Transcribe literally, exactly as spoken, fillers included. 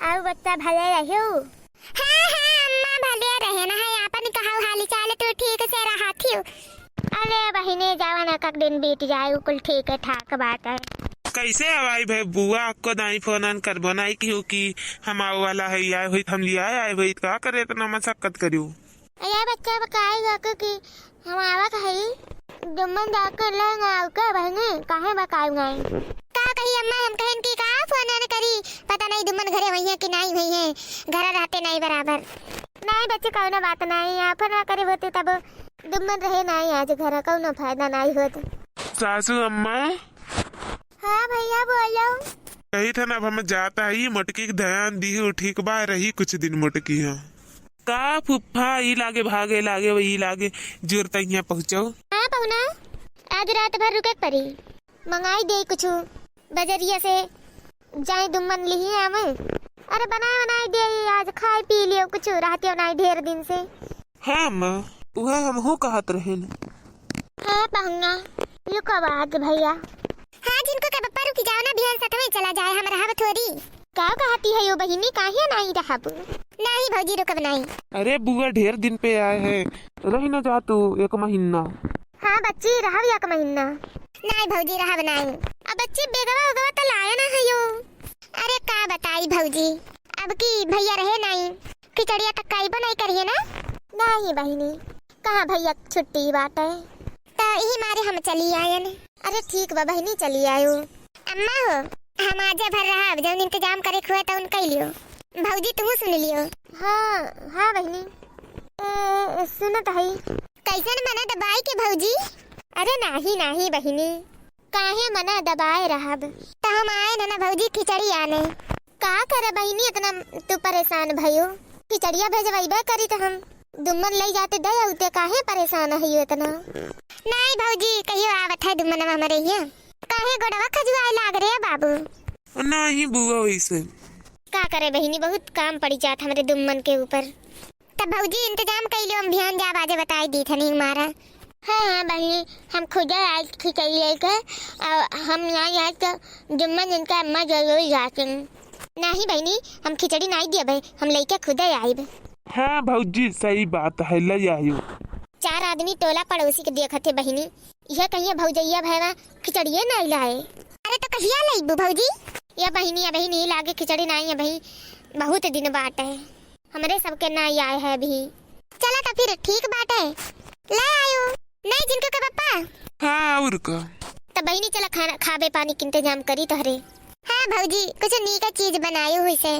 अउ बच्चा भले रह्यो? हाँ, हाँ, अम्मा भले रहे ना है, आपन कहउ हाल चाल, तू ठीक से रहत हियो? अरे बहिनी, जवन एक एक दिन बीत जाए, उ कुल ठीक है ठाक बात है। कैसे आवाई भे बुआ, आपको दाई फोन आन करबो नाई किहू कि हम आवे वाला है, आए होइत हम लिया आए होइत, का करे इतना मशक्कत करियो? अरे बच्चा, बताई जाके कि हम आवत हई, दुम्मन जाके ले ना आउ के बहिनी, काहे बकाई नाई? का कही अम्मा, हम कहन कि का फोन न करी, पता नहीं दुम्मन घरे होइहैं कि नाई होइहैं, घर रहते नाई बराबर। नाई बच्चे, कउनो बात नाई, आप फोन न करे होते तब दुम्मन रहे नाई आज घर, कउनो फायदा नाई होत। सासू अम्मा। हाँ भैया बोलो। कही था ना, अब हम जाता है, मोटकी के ध्यान दी, ठीक बा, रही कुछ दिन मोटकी है। का फुफ्फा, ई लागे भागे लागे, वही लागे जोर तक यहाँ पहुँचो। हाँ पहुना, आज रात भर रुके के परी, मंगाई दे कुछ बजरिया से, जाए दुम्मन लिही आवे। अरे बनाए बनाए दे, आज खाए पी लियो कुछ, रहते नाई ढेर दिन से। हाँ माँ, उहे हमहू कहत रहेन। हे पहुना, रुको बात भैया। हाँ, जिनको के पप्पा रुकी जाओ ना, बिहान सतवे चला जाए, हम रहब थोड़ी। का कहती है यो बहिनी, काहे नाई रहब? नाई भौजी, रुकब नाई। अरे बुआ, ढेर दिन पे आए हैं, रही न जा तू एक महीना। हाँ बच्ची, रहब एक महीना। नाई भौजी, रहब नाई। अब बच्ची, बेगवा उगवा तो लाए ना है यो। अरे का बताई भौजी, अब की भैया रहे नाई, खिचड़िया तक काइबो नाई करिए ना। नाई बहिनी, कहाँ भैया के छुट्टी बाटे? त इही मारे हम चली आयन। अरे ठीक बा बहिनी, चली आयो। अम्मा हो, हम आजे भर रहब, जौन इंतजाम करे के हुए तौन कई लियो। भौजी तुहू सुन लियो। हाँ, हाँ बहिनी। ए, सुनत हई। कैसन मना दबाई के भौजी? अरे नाही, नाही बहिनी। काहे मना दबाए रहब? त हम आए न ना भौजी खिचड़ी आने। का करे बहिनी इतना तू परेशान भयो? खिचड़िया भेजवाइबे करी त हम दुम्मन लई जाते दे आउते, काहे परेशान है इतना? नाई भौजी, कहियो आवत है दुम्मनवा हमरे हियां। काहे गोड़वा खजुआए लाग रे बाबू? नाई बुआ वैसे। का करे बहिनी, बहुत काम पड़ी जात हमरे दुम्मन के ऊपर। तब भौजी इंतजाम कई लो, हम बिहान जाब, आजे बताई दी थनी मारा। हाँ, हाँ बहिनी, हम खुदे आइब खिचड़ी लेके, और हम यहाँ आइब तो जुम्मन इनका अम्मा जरूर जाते हैं। नहीं बहिनी, हम खिचड़ी नहीं दिए भाई, हम लेके खुदे आइब। हाँ भौजी, सही बात है, ले आयो। चार आदमी टोला पड़ोसी के देखत है बहिनी, यह कहिए भौजैया भैया खिचड़िए नहीं लाए। अरे तो कहिया लइबू भौजी? ये बहिनी अबही नहीं लागे खिचड़ी नहीं अबही, बहुत दिन बाटे। हमरे सबके नाई आए है अभी। चला त फिर ठीक बाटे, ले आयो। नहीं जिनको के पप्पा। हाँ, और का। त बहिनी चला खाना खाबे पानी के इंतजाम करी तोहरे। हाँ भौजी, कुछ नीका चीज बनायो हुई से।